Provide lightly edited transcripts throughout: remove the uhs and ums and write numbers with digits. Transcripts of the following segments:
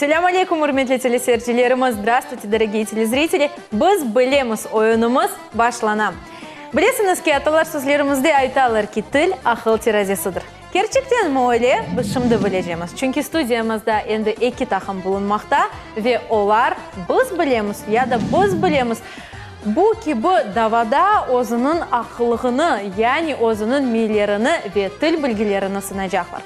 Selâm aleykum, ürmetli teleseyircilerimiz! Zdravstvuyte, dorogiye telezriteli! Biz bilemiz oyunımız başlana. Bilesiñiz ki, atalar sözlerimizde aytalar ki, til, aqıl terazesidir. Kerçektenmi öyle, biz şimdi bilecemiz. Çünki studiyamızda endi eki taqım bulunmaqta ve olar Biz bilemiz ya da Biz bilemiz bu kibi davada özüniñ aqıllığını, yani özüniñ miylerini ve til bilgilerini sınacaqlar.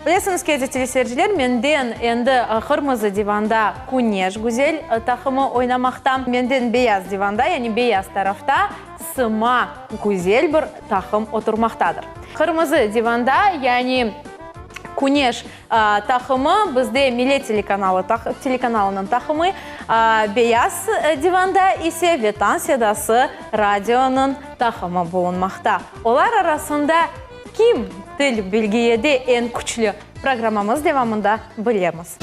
Bilesiñiz ki, aziz teleseyirciler, menden endi qırmızı divanda Küneş güzel taqımı oynamaqta, menden beyaz divanda, yani beyaz tarafta Sıma güzel bir taqım oturmaqtadır. Qırmızı divanda, yani Küneş taqımı, bizde Millet telekanalı telekanalınıñ taqımı, beyaz divanda ise Vetan sedası radionıñ taqımı bulunmaqta. Olar arasında kim til bilgiyede eñ küçlü, programmamız devamında bilemiz.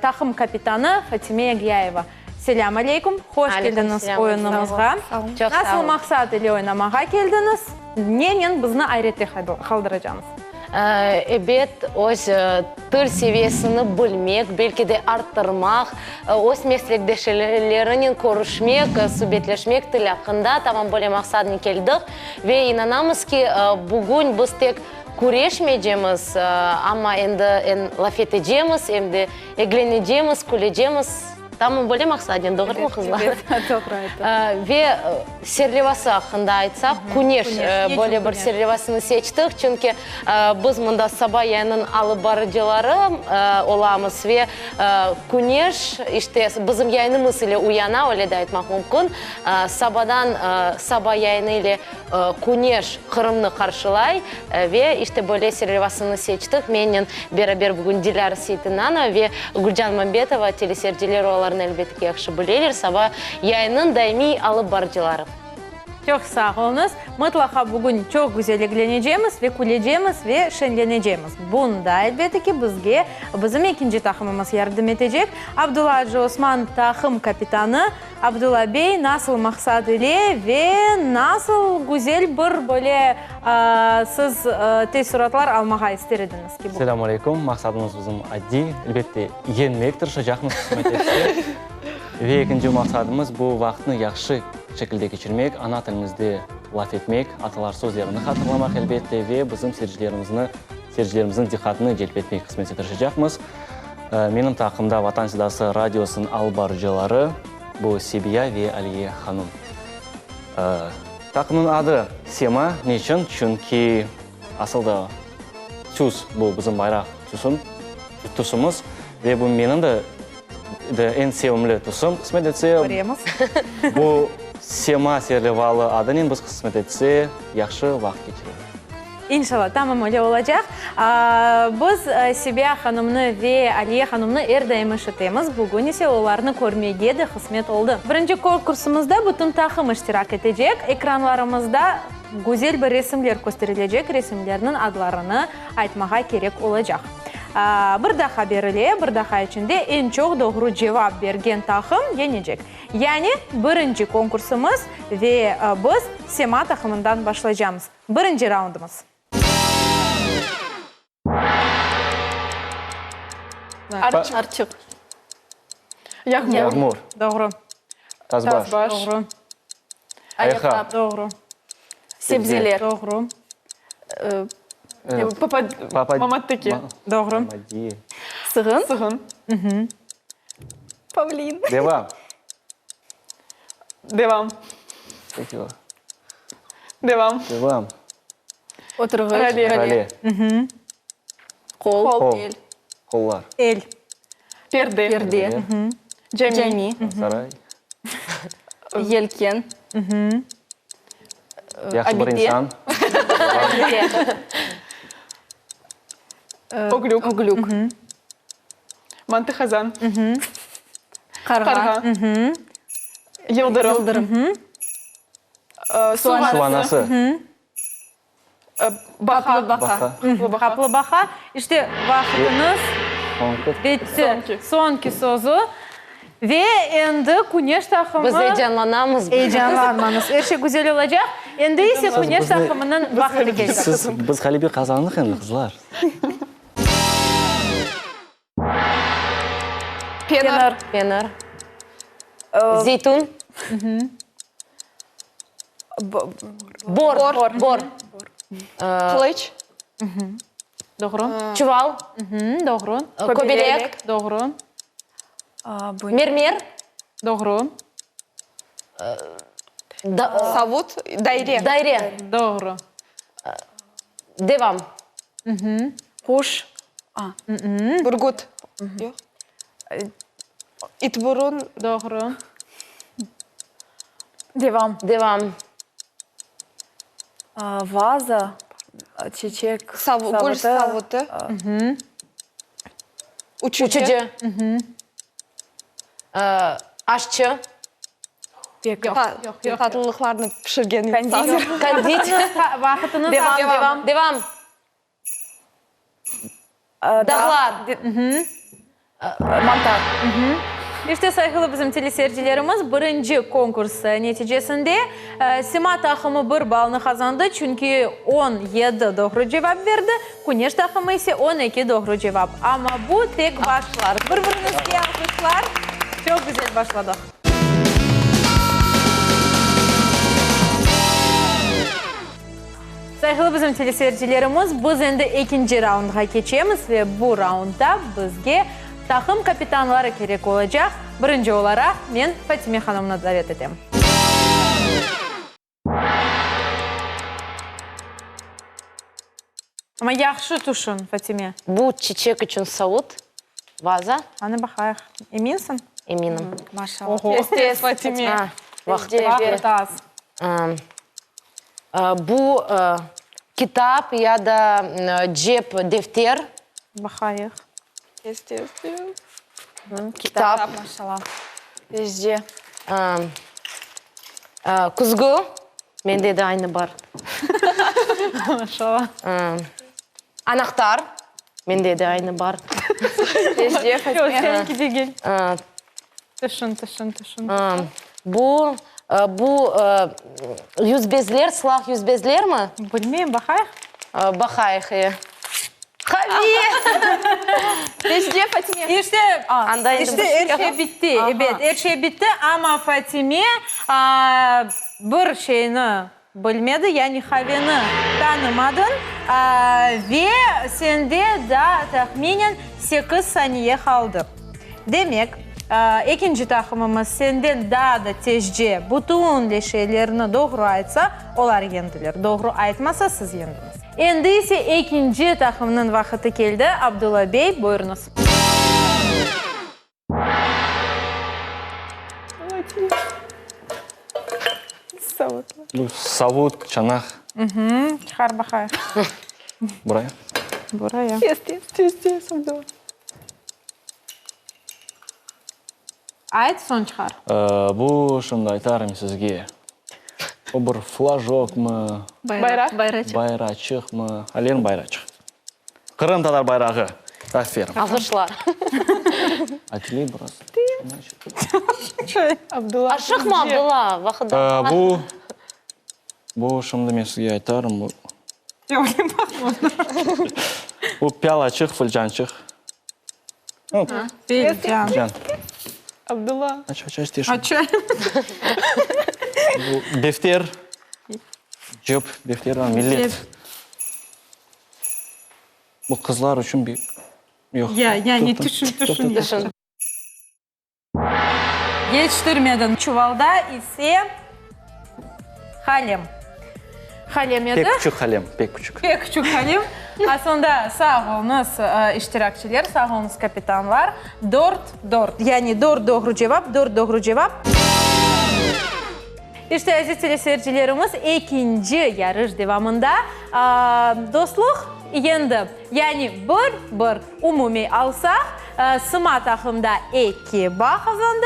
Taqım kapitanı Fatime Yagiyayeva. Selâm aleyküm, hoş keldiñiz oyunımızğa. Nasıl maqsat ile oynamağa keldiñiz? Nenen bizni ayrette qaldıracaqsıñız? Ebet, öz til seviyesini bilmek, belki de arttırmaq, öz meslekdeşlerinen körüşmek, subetleşmek til aqqında, tamam böyle maqsadnen keldik. Ve inanamız ki, bugün biz tek Küreşmeycemiz, amma endi em laf etecemiz, em de eglenecemiz, külecemiz. Tamam böyle maqsadnen, doğrumı, qızlar? Evet, doğru aytasız. Ve serlevası aqqında aytsaq, Küneş böyle bir serlevasını seçtik, çünki biz mında saba yayınınıñ alıp barıcıları olamız ve Küneş, işte, bizim yayınımız ile uyana, öyle de aytmaq mümkün. Sabadan saba yayını ile Küneş Qırımnı qarşılay ve işte böyle serlevasını seçtik. Mennen beraber bugün Dilâra Seytinanova ve Gülcan Mambetova, teleseyirciler olarnı elbette ki yahşı bileler, saba yayınınıñ daimiy alıp barıcıları. Çoq sağ oluñız. Mıtlaqa bugün çoq güzel eglenecemiz ve külecemiz ve şeñlenecemiz. Bunda, elbette ki, bizge bizim ekinci taqımımız yardım etecek. Abdulla Acı Osman taqım kapitanı. Abdulla bey, nasıl maqsad ile ve nasıl güzel bir böyle siz teessuratlar almağa ister ediñiz ki, bu. Selâm aleyküm. Maqsadımız bizim addiy, elbette, yeñmek tırışacaqmız, qısmet etse. Ve ekinci maqsadımız, bu vaqıtnı yahşı şekilde keçirmek, ana tilimizde laf etmek, atalar sözlerini hatırlamaq, elbette, ve bizim seyircilerimizni, seyircilerimizniñ diqqatını celp etmek qısmet etse tırışacaqmız. Menim taqımda Vatan sedası radiosınıñ alıp barıcıları, bu Sebiya ve Aliye hanım. Taqımnıñ adı Sema, neçün? Çünki asıl da tüs, bu bizim bayraq tüsüm, tüsümiz ve bu menim de de eñ sevimli tüsüm. Qısmet etse, Köremiz. bu Sema serlevalı adınen biz qısmet etse yahşı vaqıt keçiremiz. İnşallah, tamam öyle olacaq. Biz Sebiya hanımnı ve Aliye hanımnı er daim eşitemiz, bugün ise olarnı körmege de qısmet oldı. Birinci konkursımızda bütün taqım iştirak etecek. Ekranlarımızda güzel bir resimler kösterilecek, resimlerniñ adlarını aytmağa kerek olacaq. Bir daha berile, bir daha içinde eñ çoq doğru cevap bergen taqım yeñecek. Yani, birinci konkursımız ve biz Sema taqımından başlaycamız. Birinci raundımız. Arçıq. Yağmur. Yağmur. Doğru. Tazbaş. Tazbaş. Doğru. Ayaqqap. Doğru. Sebzeler. Doğru. Papa, Mamatteki. Doğru. Mamadiye. Sığın. Sığın. Pavlin. Devam. Devam. Peki. Devam. Devam. Oturğıç. Rale. Rale. Qol. Qol. El. Qollar. El. Perde. Perde. Cami. Cami. Saray. Yelken. Yahşı bir Abide. insan. Öglük. Öglük. Mantı qazan. Qarğa. Qarğa. Yıldırım. Yıldırım. Suv anası. Baqa. Baqa. Qaplı baqa. İşte, vaqıtıñız bitti. Soñki sözü. Ve endi küneş taqımı. Biz eyecanlanamız. Eyecanlanmañız. Er şey güzel olacaq. Endi ise Küneş taqımınıñ vaqtı keldi. Siz, biz ğalebe qazandıq endi, qızlar. Penir. Penir. Zeytun. Bor. Bor. Qılıç. Doğru. Çuval. Doğru. Kobelek. Doğru. Mermer. Doğru. Savut. Daire. Daire. Doğru. Devam. Quş. Bürgüt. Yoq. İtburun. Doğru. Devam. Devam. Vaza. Çeçek. Gül savutı. Uçucı. Uçucı. Aşçı. Yoq, tatlılıqlarnı pişirgen insan. Konditer. Vaqıtınız Devam, devam. Devam. Dağlar. Mantar. İşte, sayğılı bizim teleseyircilerimiz, birinci konkurs neticesinde Sima taqımı bir ballnı qazandı, çünki 17 doğru cevap berdi, Küneş taqımı ise 12 doğru cevap. Amma bu tek başlar. Bir-biriñizge alqışlar. Çoq güzel başladıq. Sayğılı bizim teleseyircilerimiz, biz endi ekinci raundğa keçemiz ve bu raundda bizge taqım kapitanları kerek olacaq. Birinci olaraq men Fatime hanımnı davet etem. Amma yahşı tüşün, Fatime. Bu çiçek içün savut, vaza. Qani baqayıq, eminsiñ? Eminim. Maşallah. Tez, tez, Fatime. Vaqıt az. Bu kitap ya da cep defter. Baqayıq. Tez, tez, tez. Kitap. Maşallah. Tezce. Küzgü. Mende de aynı bar. Maşallah. Anahtar. Mende de aynı bar. Tezce, Fatime. Yoq, seninki degil. Tüşün, tüşün, tüşün. Bu, bu yüzbezler, sılaq yüzbezlermi? Bilmeyim, baqayıq. Baqayıq, e. Qave! Tezce, Fatime. İşte, Anda endi işte bir şey er şey bitti. Ebet, er şey bitti, amma Fatime bir şeyni Bilmedi, yani haveni tanımadın ve sende daa tahminen sekiz saniye qaldı. Demek, ekinci taqımımız senden daa da tezce bütün şeylerni doğru aytsa, olar yendiler, doğru aytmasa, siz yendiñiz. Endi ise ekinci taqımnıñ vaqıtı keldi, Abdulla bey, buyurıñız. Bu savut, çanaq. Çıqar baqayıq. Buraya. Buraya. Tez, tez, tez, tez, Abdulla. Ayt, soñ çıqar. Bu, şimdi aytarım sizge, o bir flajokmı? Bayraq. Bayraçıq. Bayraçıqmı? Alen bayraçıq. Qırımtatar bayrağı. Aferin. Alğışlar. Acele biraz. Abdulla. Aşıqma, Abdulla, vaqıt daa bar. Bu, bu şimdi men sizge aytarım, bu. Bu pialaçıq, fılcançıq. Filcan. Filcan. Abdulla. Aç, aç, aç, teşin. Açayım. Bu defter. Cep, defter, millet. Bu qızlar içün bir yoq. Ya, yani tüşün, tüşün. Tüşün. Yetiştirmediñ. Çuvalda ise qalem. Qalem edi. Pek küçük qalem, pek küçük. Pek küçük qalem. Aslında, sağ oluñız, iştirakçiler, sağ oluñız, kapitanlar. Dört, dört. Yani dört doğru cevap, dört doğru cevap. İşte, aziz teleseyircilerimiz, ekinci yarış devamında dostluq yendi. Yani bir, bir. Umumiy alsaq, Sıma taqımda eki bal qazandı,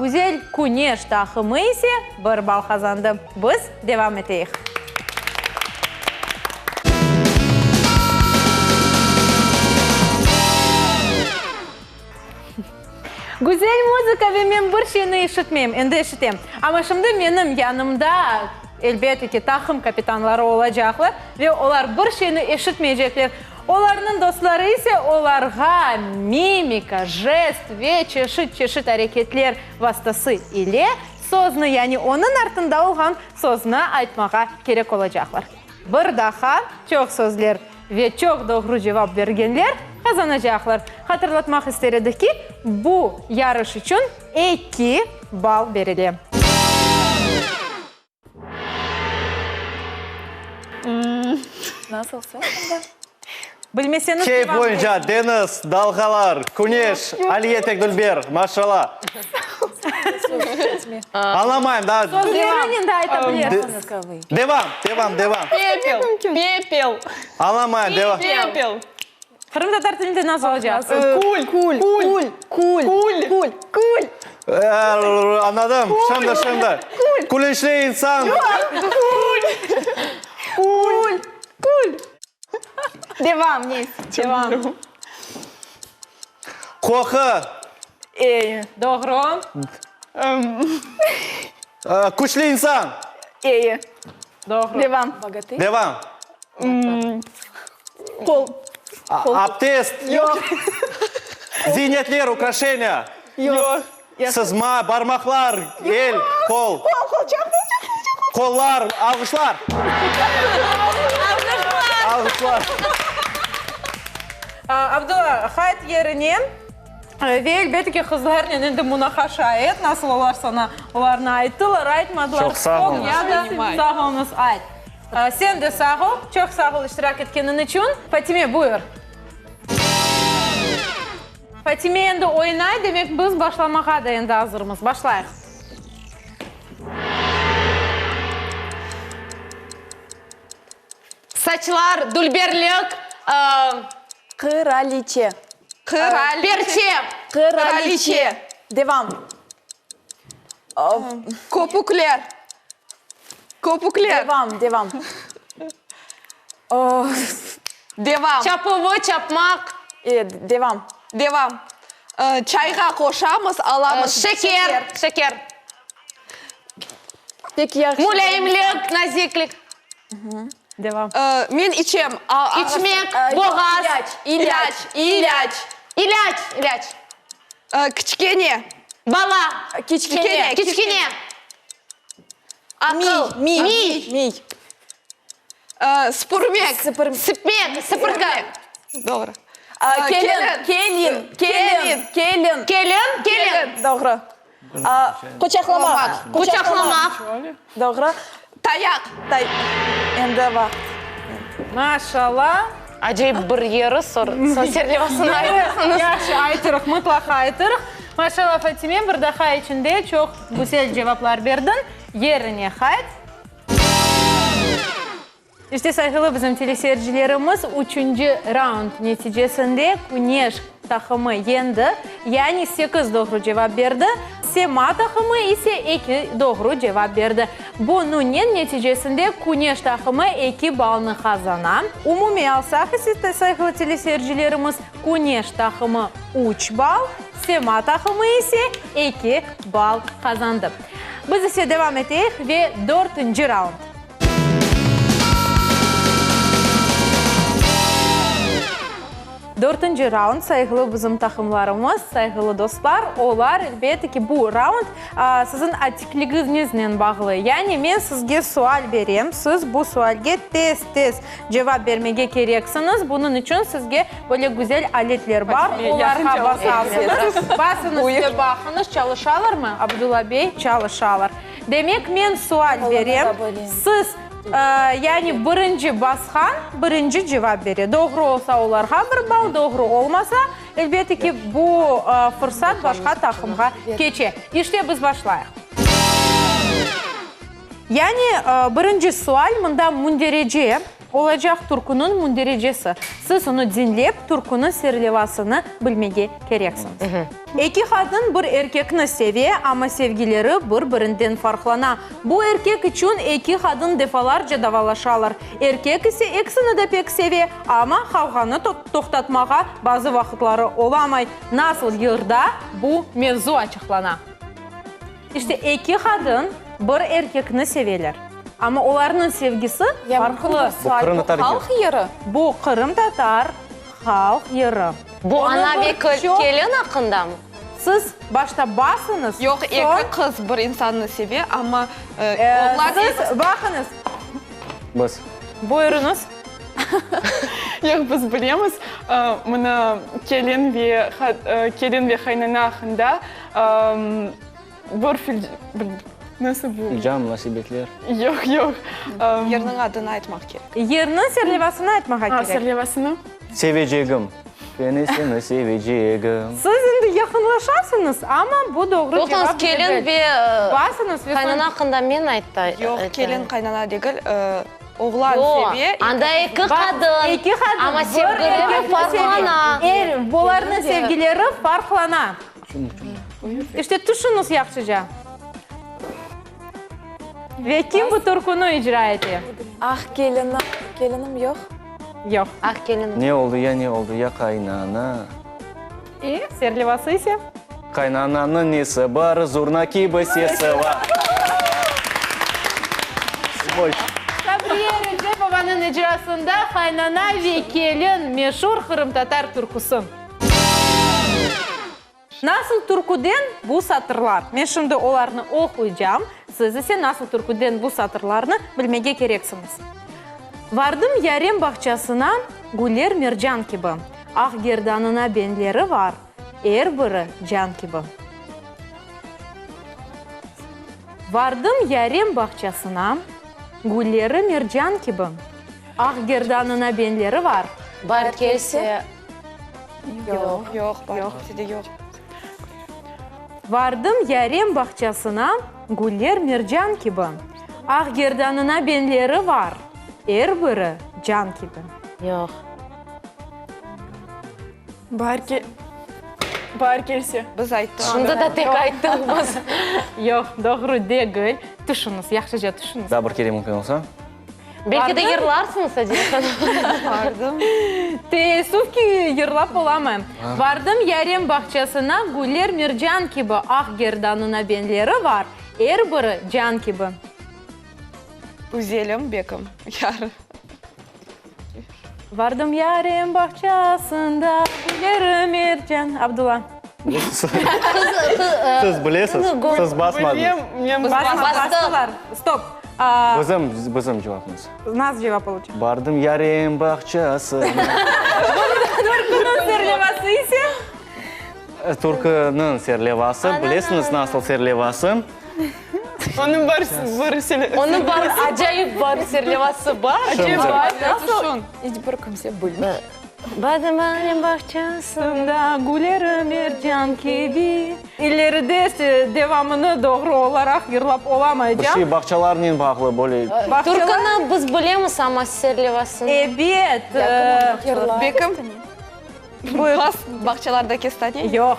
Güzel Küneş taqımı ise bir bal qazandı. Biz devam eteyik. Güzel muzıka ve men bir şeyni eşitmeyim, endi eşitem. Amma şimdi menim yanımda. elbette ki, taqım kapitanları olacaqlar ve olar bir şeyni eşitmeycekler. Olarnıñ dostları ise olarğa mimika, jest ve çeşit-çeşit areketler vastası ile sözni, yani onıñ artında olğan sözni aytmağa kerek olacaqlar. Bir daha çoq sözler ve çoq doğru cevap bergenler qazanacaqlar. Hatırlatmaq ister edik ki, bu yarış içün eki ball berile. Nasıl söz bunda? Bilmeseñiz Keyf devam boyunca deñiz, dalğalar, küneş, Aliye Tekdülber, maşallah. Añlamayım, daa. Sözlerinen de ayta bilesiñiz. Devam, devam, devam. Pepel, pepel. Añlamayım, devam. Pepel. Qırımtatar tilinde nasıl olacaq? Kül, kül, kül, kül, kül, kül. Añladım, şimdi, şimdi. Külünçli insan. Kül, kül, kül. Devam, Neyse. Devam. Qoqu. Ey. Doğru. Küçlü insan. Ey. Doğru. Devam. Devam. Qol. Abdest. Yoq. Ziynetler, ukraşeniya. Yoq. Sızma, barmaqlar, el, qol. Qol, qolçaq, qolçaq, qolçaq. Qollar, alğışlar. Alğışlar. Abdulla, qayt yerine ve elbette ki, qızlarnen endi munaqaşa et, nasıl olar saña olarnı ayttılar, aytmadılar. Çoq sağ oluñız. Ya da sağ oluñız, ayt. Sen de sağ ol, çoq sağ ol iştirak etkeniñ içün. Fatime, buyur. Fatime endi oynay, demek biz başlamağa da endi azırmız. Başlayıq. Saçlar, dülberlik, Qıraliçe. Qıraliçe. Perçe. Qıraliçe. Devam. Köpükler. Köpükler. Devam, devam. Devam. Çapuvı, çapmaq. Devam. Devam. Çayğa qoşamız, alamız. Şeker, şeker. Pek yahşı. Mulâyimlik, naziklik. Devam. Men içem. İçmek, boğaz. İlâc, ilâc, ilâc. İlâc, ilâc. Kiçkene. Bala. Kiçkene. Kiçkene. Aqıl. Miy, Miy. miy. Süpürmek. Sipmek, sipirki. Doğru. Kelin, kelin, kelin, kelin. Kelin, kelin. Doğru. Quçaqlamaq. Quçaqlamaq. Doğru. Tayaq. Tay. Endi vaqıt. Maşallah. Acayip bir yeri sor, soñ serlevasını aytırsıñız. Yahşı, aytırıq, mıtlaqa aytırıq. Maşallah, Fatime, bir daha içinde çoq güzel cevaplar berdiñ. Yerine qayt. İşte, sayğılı bizim teleseyircilerimiz, üçünci raund neticesinde Küneş taqımı yendi, yani sekiz doğru cevap berdi, Sema taqımı ise eki doğru cevap berdi. Bunıñnen neticesinde Küneş taqımı eki ballnı qazana. Umumiy alsaq ise, sayğılı teleseyircilerimiz, Küneş taqımı üç ball, Sema taqımı ise eki ball qazandı. Biz ise devam eteyik ve dörtünci raund. Dörtünci raund, sayğılı bizim taqımlarımız, sayğılı dostlar, olar, elbette ki, bu raund siziñ atikligiñiznen bağlı. Yani men sizge sual berem, siz bu sualge tez-tez cevap bermege kereksiñiz. Bunıñ içün sizge böyle güzel aletler bar, olarğa basasıñız. Basıñız ve baqıñız, çalışalarmı, Abdulla bey? Çalışalar. Demek, men sual berem, siz, yani birinci basqan, birinci cevap bere. Doğru olsa, olarğa bir ball, doğru olmasa, elbette ki, bu fırsat başqa taqımğa keçe. İşte, biz başlayıq. Yani, birinci sual, mında münderece olacaq, türküniñ münderecesi. Siz onı diñlep, türküniñ serlevasını bilmege kereksiñiz. Eki qadın bir erkekni seve, amma sevgileri bir-birinden farqlana. Bu erkek içün eki qadın defalarca davalaşalar. Erkek ise ekisini de pek seve, amma qavğanı toqtatmağa bazı vaqıtları olamay. Nasıl yırda bu mevzu açıqlana? İşte, eki qadın bir erkekni seveler. Amma olarnıñ sevgisi farqlı. Bu qırımtatar yırı. Halq yırı. Bu qırımtatar halq yırı. Bu Onı ana bir ve çoq- kelin aqqındamı? Siz başta basıñız, Yoq, soñ- eki qız bir insannı seve, amma Ee, oğlan siz baqıñız. Biz. Buyurıñız. Yoq, biz bilemiz, mına kelin ve kelin ve qaynana aqqında bir fil, nasıl bu? Filcan, munasebetler. Yoq, yoq. Yırnıñ adını aytmaq kerek. Yırnıñ serlevasını aytmağa A, kerek. serlevasını. Sevecegim. Seni, seni sevecegim. Siz endi yaqınlaşasıñız, amma bu doğru Toqtañız, cevap kelin degil. ve Basıñız ve soñ. qaynana aqqında men ayttı. Yoq, kelin qaynana degil, oğlan Yoq, seve. anda eki qadın, Eki qadın, amma bir sevgileri erkekni farqlana. seve. Er, olarnıñ sevgileri farqlana. İşte, tüşüñiz yahşıca. Ve kim bu türküni icra ete? Ah, kelinim, kelinim yoq. Yoq. Ah, kelinim. Ne oldı ya, ne oldı ya, qaynana? E, serlevası ise? Qaynananıñ nesi bar, zurna kibi sesi bar. Sabriye Recepovanıñ icrasında Qaynana ve kelin meşur qırımtatar türküsi. Nasıl türküden bu satırlar? Men şimdi olarnı oquycam, siz ise nasıl türküden bu satırlarnı bilmege kereksiñiz. Vardım yarem bağçasına, güller mercan kibi, Aq gerdanına benleri var, er biri can kibi. Vardım yarem bağçasına, gülleri mercan kibi, Aq gerdanına benleri var. Bar kelse. Yoq, yoq, bar kelse de yoq. Vardım yarem bağçasına, güller mercan kibi, Aq gerdanına benleri var, er biri can kibi. Yoq. Baar ke, baar kelse. Biz ayttıq. Şunda da tek ayttıq biz. Yoq, doğru degil. Tüşüñiz, yahşıca tüşüñiz. Daa bir kere mümkün olsa. Belki de yırlarsıñız, Adile hanım. Vardım. Teessüf ki, yırlap olamayım. Vardım yarem bağçasına, güller mercan kibi, aq gerdanına benleri var, er biri can kibi. Güzelim bekim, yar. Vardım yarem bağçasında, gülleri mercan. Abdulla. Siz bilesiz, siz basmadınız. Bilem, men Bastılar. Stop. Bizim, bizim cevapımız. Nasıl cevap olacaq? Bardım yarem bağçasına. Türküniñ serlevası ise? Türküniñ serlevası, bilesiñiz nasıl serlevası? Onıñ bar, bir sele. Onıñ bar, acayip bar serlevası bar. Şimdi. Nasıl? İç bir kimse bilmey. Bardım yarem bağçasına. Güleri mercan kibi. İleride devamını doğru olaraq yırlap olamaycam. Bir şey bağçalarnen bağlı böyle. Türküni biz bilemiz, amma serlevasını. Ebet. Bekim, bas, bağçalarda kestane? Yoq.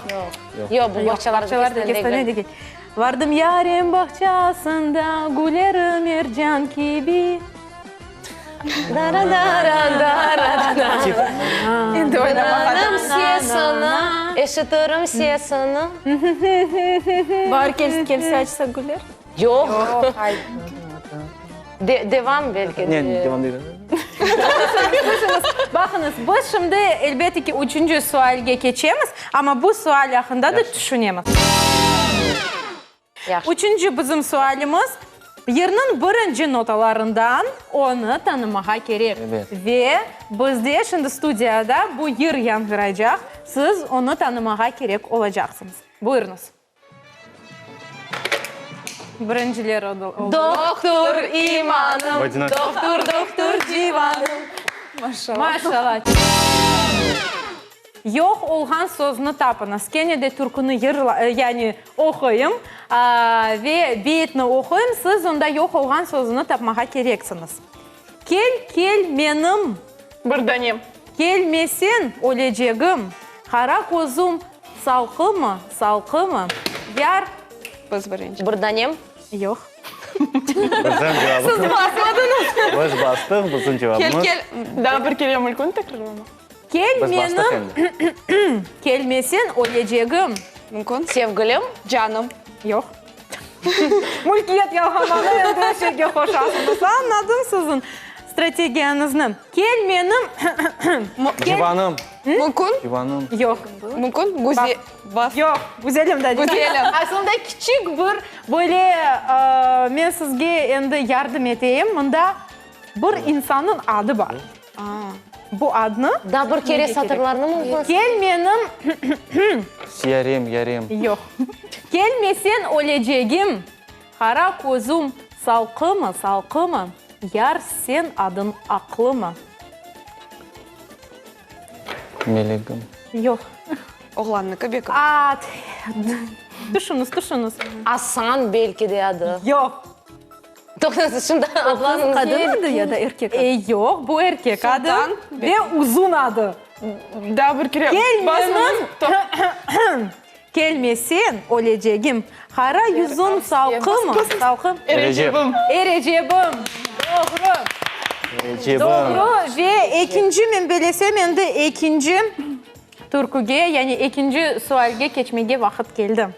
Yoq, bu bağçalarda kestane degil. Vardım yarem bağçasında, güleri mercan kibi. Endi oynamağa. Sesini, eşitirim sesini. Baar kelse açsa güller? Yoq. Devam belki de. Ne, devam degil. Baqıñız, biz şimdi, elbette ki, üçünci sualge keçemiz, amma bu sual aqqında da tüşünemiz. Yahşı. Üçünci bizim sualimiz, yırnıñ birinci notalarından onı tanımağa kerek. Ebet. Ve bizde şimdi studiyada bu yır yañğıraycaq, siz onı tanımağa kerek olacaqsıñız. Buyurıñız. Birinciler oldı. Dohtur imanım, dohtur, dohtur civanım. Maşallah. Maşallah. Yoq olğan sözni tapıñız. Kene de türküni yırla, yani oquyım, ve beyitni oquyım, siz onda yoq olğan sözüni tapmağa kereksiñiz. Kel, kel menim. Bir danem. Kelmeseñ ölecegim. Qara közüm salqımı, salqımı, yar. Biz birinci. Bir danem. Yoq. Bizim cevabımız. Siz basmadıñız. Biz bastıq, bizim cevabımız. Kel, kel. Daa bir kere mülkün tekrarlamaq. Kel Biz bastıq menim, endi. kelmeseñ ölecegim. Mümkün. Sevgilim. Canım. Yoq. Mülkiyet yalğamanı endi er şeyge qoşasıñız. Añladım siziñ strategiyañıznı. Kel menim. Civanım. Mümkün? Civanım. Yoq. Mümkün? Güze. Bas. Yoq, güzelim da. Güzelim. Aslında kiçik bir böyle men sizge endi yardım eteyim. Mında bir insannıñ adı bar. Bu adnı. Daa bir kere satırlarnı mı oqusın? Kel menim. Siyarem, yarem. Yoq. Kelmesen ölecegim, qara közüm salqımı, salqımı, yar sen adıñ aqlımı? Melegim. Yoq. Oğlannıkı bek. A, tüşüñiz, tüşüñiz. Asan belki de adı. Yoq. Toqtañız, şimdi adlanıñız. Qadın adı ya da erkek adı? Yoq, bu erkek adı ve uzun adı. Daa bir kere Kel menim, kelmesen ölecegim, qara yüzüñ salqımı, salqım. Erecepim. Erecepim, doğru. Erecepim. Doğru, ve ekinci, men belesem, endi ekinci türküge, yani ekinci sualge keçmege vaqıt keldi.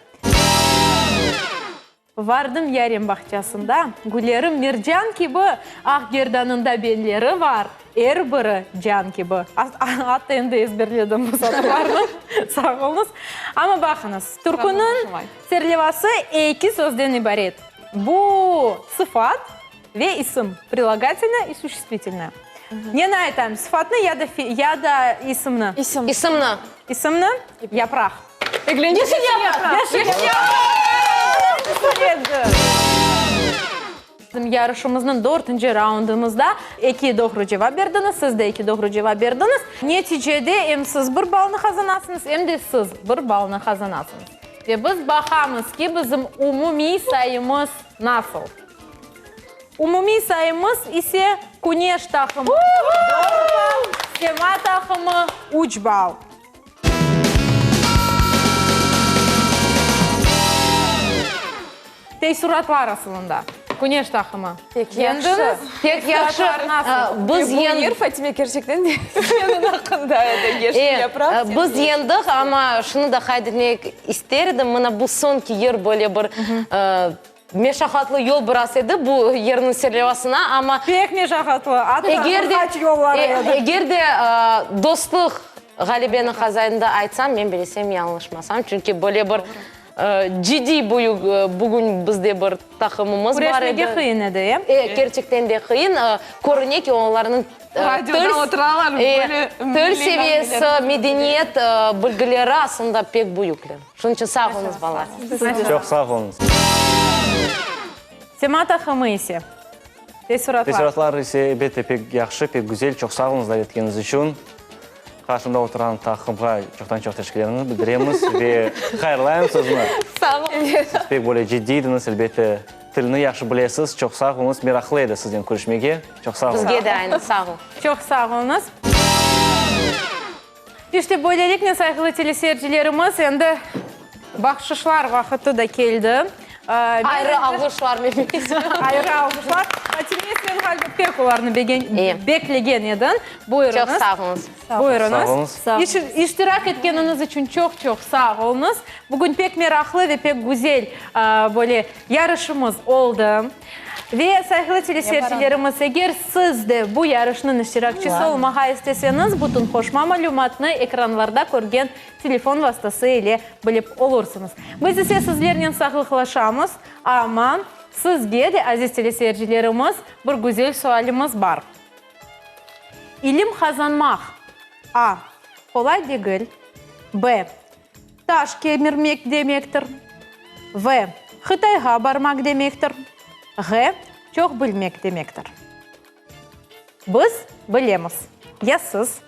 Vardım yarem bağçasında, Güllerim mercan kibi, Aq gerdanında belleri var, Er biri can kibi. Atta endi ezberledim bu satırlarnı, sağ oluñız. Amma baqıñız, türküniñ serlevası eki sözden ibaret. Bu sıfat ve isim, prilagatelnoye i suşествitelnoye. Neni aytayım, sıfatnı ya da ya da isimni? İsim. İsimni. İsimni? Yapraq. Yeşil yapraq. Yeşil yapraq. Bizim yarışımıznıñ dörtünci raundımızda eki doğru cevap berdiñiz, siz de eki doğru cevap berdiñiz. Neticede em siz bir ballnı qazanasıñız, em de siz bir ballnı qazanasıñız. Ve biz baqamız ki, bizim umumiy sayımız nasıl. Umumiy sayımız ise Küneş taqımı dört ball, Sema taqımı üç ball. Teessuratlar asılında. Küneş taqımı. Pek yahşı. Pek yahşı. Biz Bu yır, Fatime, kerçekten de seniñ aqqında edi. Yeşil yapraq. Biz yendik, amma şunı da qayd etmek ister edim, mına bu soñki yır böyle bir meşaqatlı yol biraz edi bu yırnıñ serlevasına, amma. Pek meşaqatlı, atta bir qaç yolları edi. Eger de dostluq ğalebeni qazandı aytsam, men bilesem yañlışmasam, çünki böyle bir Ciddiy büyük bugün bizde bir taqımımız bar edi. Küreşmege qıyın edi, e? E, kerçekten de qıyın. Körüne ki, olarnıñ Radioda oturalar, böyle til seviyesi, medeniyet bilgileri aslında pek büyükler. Şunıñ içün sağ oluñız, balalar. Çoq sağ oluñız. Sema taqımı ise, teessuratlar. Teessuratlar ise, elbette, pek yahşı, pek güzel. Çoq sağ oluñız davet etkeniñiz içün. Qarşımda oturğan taqımğa çoqtan-çoq teşekkürlerimizni bildiremiz ve hayırlayım sizni. Sağ oluñ. Siz pek böyle ciddiy ediñiz, elbette, tilni yahşı bilesiz. Çoq sağ oluñız, meraqlı edi siznen körüşmege. Çoq sağ oluñ. Bizge de aynı, sağ oluñ. Çoq sağ oluñız. İşte, böyleliknen, sayğılı teleseyircilerimiz, endi bahşışlar vaqıtı da keldi. Ayrı alğışlar, Mehmet. Ayrı alğışlar. Fatime, sen ğaliba pek olarnı beklegen ediñ. Buyurıñız. Çoq sağ oluñız. Buyurıñız. Sağ oluñız. İştirak etkeniñiz içün çoq-çoq sağ oluñız. Bugün pek meraqlı ve pek güzel böyle yarışımız oldı. Ve, sayğılı teleseyircilerimiz, eger siz de bu yarışnıñ iştirakçisi olmağa isteseñiz, bütün qoşma malümatnı ekranlarda körgen telefon vastası ile bilip olursıñız. Biz ise sizlernen sağlıqlaşamız, amma sizge de, aziz teleseyircilerimiz, bir güzel sualimiz bar. İlim qazanmaq, A, qolay degil, B, taş kemirmek demektir, V, Hıtayğa barmaq demektir, Ğ, çoq bilmek demektir. Biz bilemiz. Ya siz?